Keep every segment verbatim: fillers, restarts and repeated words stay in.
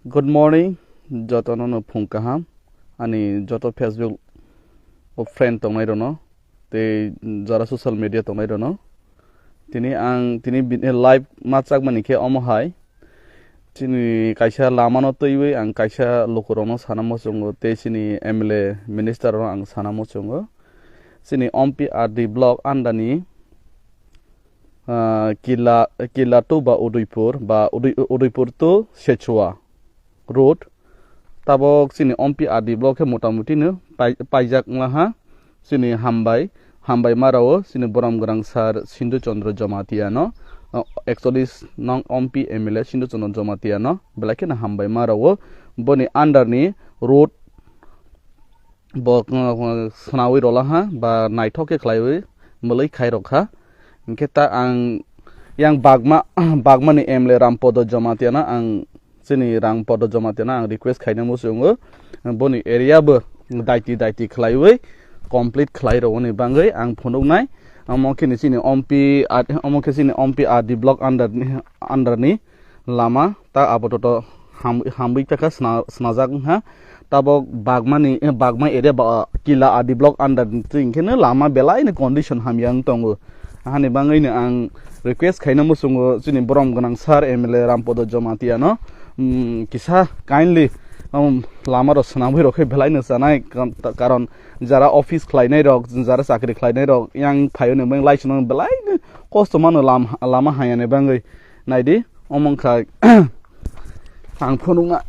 Good morning, jotono no phung kaham, ani joto Facebook o friend tongnai rono, tei jara social media tongnai rono. Tini ang, tini bini live ma chakmani khe omo hai. Chini kaisa lamano twiwi ang kaisa lukurokno sana muchungo, tei chini M L A minister rokno ang sana muchungo. Chini Ompi R D block under ni, ah, Kila, Kila to ba Udaipur, ba Udai-, Udaipur to Sechua road. Tabok chini Ompi R D block khe motamuti no pai-, paijak wngla ha. Chini hambai, hambai marao chini borom gwnang sir Sindhu Chandra Jamatia no, ah, ekchollis nong Ompi M L A Sindhu Chandra Jamatia no belai kheno hambai marao. Boni under ni road bo, uh, swnamwi rola ha ba naithok khe khlaiwi mwlwi khai rok kha. Hinkhe ta ang yang bagma, bagmani M L A Rampodo Jamatia no ang, chini Rampodo Jamatia no ang request khaina muchungo, boni area bo daiti daiti khlaiwi complete khlai rogoni bagwi ang phunuknai. Omo khe ni chini Ompi ad-, omo khe chini Ompi R D block under ni, under ni lama ta apatot ham-, hamwi ta kha sna-, snajak wngkha. Tabok bagmani, eh, bagma area ba, Kila R D block under twi hinkhe no lama belai ni condition hamya wng tongo. Hani bagwi no ang request khaina muchungo chini borom gwnang sir M L A Rampodo Jamatia no, mm, kisa kindly, um, lama rok swnamwi rok khe belai no chanai, kam-, ta-, karon jara office khlainai rok, jara chakri khlainai rok yang phaio ni beng lai swnam belai no kosto mano lam-, lama hamya ni bagwi. Naidi, omo wngkha ang phunukna,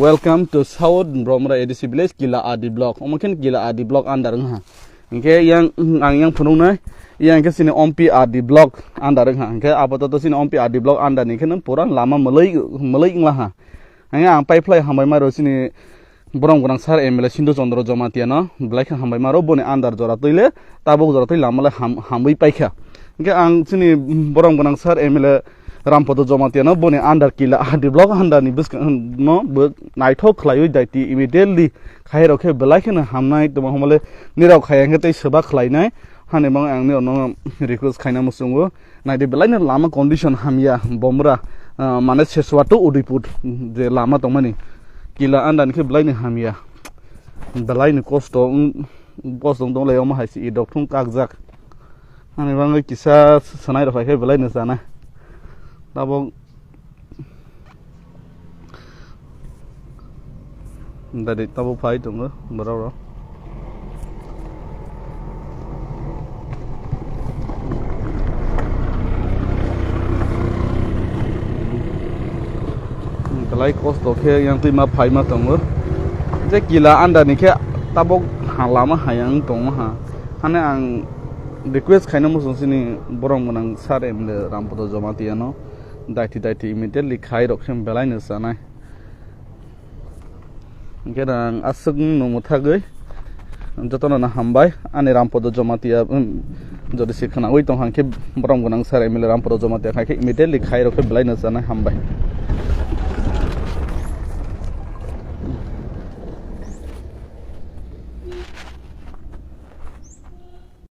"Welcome to South Bromra A D C village, Kila R D block." Omo khe Kila R D block under wngha. Hinkhe yang, ang yang phunuknai, yang khe chini Ompi R D block under wngha. Hinkhe apatot chini Ompi R D block under ni khe no pura lama mwlwi, mwlwi wngla ha. Hinkhe ang paiphlai hambai ma rw chini borom gwnang sir M L A Sindhu Chandra Jamatia no belai khe hambai maro, boni under jora twi le tabuk jora twi lama le ham-, hamwi paikha. Hinkhe ang chini borom gwnang sir M L A Rampodo Jamatia no boni under Kila R D block under ni bwskang no bo naithok khlaiwi daiti immediately khai rok khe belai kheno hamnai tongma hwnba le nirok khai hinkhe tei swba khlainai. Hani bang ang nirok no request khaina muchungo. Naidi belai no lama condition hamya, Bomra, ah, mane Seswa to Udaipur je lama tongmani, Kila under ni khe belai no hamya, belai no kosto wng-, kosto wng tong lai omo hai se i dok thung kakjak. Ani bagwi kisa sanai rok hai khe belai no sana. Tabok Dadi tabuk phai tongo borok rok. Belai kosto khe yang twi ma phai ma tongo. Je Kila under ni khe tabuk ha lama hayang tongo ha. Hane ang request khaina muchung chini borom gwnang sir M L A Rampodo Jamatia no. Daiti daiti immediately khai rok khe belai no chanai. Hinkhe ang aswk no mwthagwi jotono no hambai. Ani Rampodo Jamatia, um, jodi se khwnawi tong hang khe borom gwnang sir M L A Rampodo Jamatia khai khe immediately khai rok khe belai no chanai hambai.